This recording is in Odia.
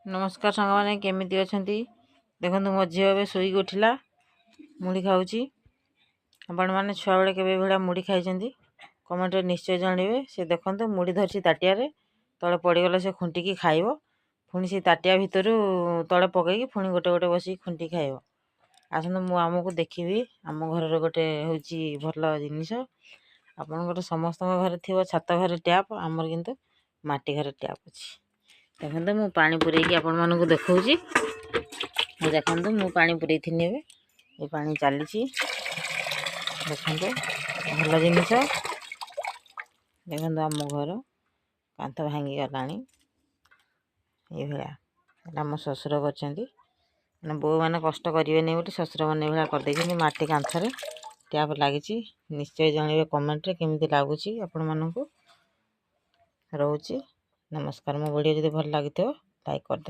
ନମସ୍କାର ସାଙ୍ଗମାନେ, କେମିତି ଅଛନ୍ତି? ଦେଖନ୍ତୁ, ମୋ ଝିଅ ଏବେ ଶୋଇକି ଉଠିଲା, ମୁଢ଼ି ଖାଉଛି। ଆପଣମାନେ ଛୁଆବେଳେ କେବେ ଏଭଳିଆ ମୁଢ଼ି ଖାଇଛନ୍ତି? କମେଣ୍ଟରେ ନିଶ୍ଚୟ ଜଣାଇବେ। ସେ ଦେଖନ୍ତୁ, ମୁଢ଼ି ଧରିଛି ତାଟିଆରେ, ତଳେ ପଡ଼ିଗଲେ ସେ ଖୁଣ୍ଟିକି ଖାଇବ। ପୁଣି ସେ ତାଟିଆ ଭିତରୁ ତଳେ ପକେଇକି ପୁଣି ଗୋଟେ ଗୋଟେ ବସିକି ଖୁଣ୍ଟିକି ଖାଇବ। ଆସନ୍ତୁ, ମୁଁ ଆମକୁ ଦେଖିବି। ଆମ ଘରର ଗୋଟେ ହେଉଛି ଭଲ ଜିନିଷ। ଆପଣଙ୍କର ସମସ୍ତଙ୍କ ଘରେ ଥିବ ଛାତ ଘରେ ଟ୍ୟାପ୍, ଆମର କିନ୍ତୁ ମାଟି ଘରେ ଟ୍ୟାପ୍ ଅଛି। ଦେଖନ୍ତୁ, ମୁଁ ପାଣି ପୂରେଇକି ଆପଣମାନଙ୍କୁ ଦେଖାଉଛି। ଦେଖନ୍ତୁ, ମୁଁ ପାଣି ପୂରେଇଥିଲି, ଏବେ ଏ ପାଣି ଚାଲିଛି। ଦେଖନ୍ତୁ, ଭଲ ଜିନିଷ। ଦେଖନ୍ତୁ, ଆମ ଘର କାନ୍ଥ ଭାଙ୍ଗିଗଲାଣି ଏଇଭଳିଆ। ଏଇଟା ଆମ ଶ୍ୱଶୁର କରିଛନ୍ତି। ମାନେ ବୋଉମାନେ କଷ୍ଟ କରିବେନି ବୋଲି ଶ୍ୱଶୁରମାନେ ଏଇଭଳିଆ କରିଦେଇଛନ୍ତି। ମାଟି କାନ୍ଥରେ ଟ୍ୟାପ୍ ଲାଗିଛି। ନିଶ୍ଚୟ ଜଣାଇବେ କମେଣ୍ଟରେ କେମିତି ଲାଗୁଛି ଆପଣମାନଙ୍କୁ। ରହୁଛି, ନମସ୍କାର। ମୋ ଭିଡ଼ିଓ ଯଦି ଭଲ ଲାଗିଥିବ, ଲାଇକ୍ କରିଦେବେ।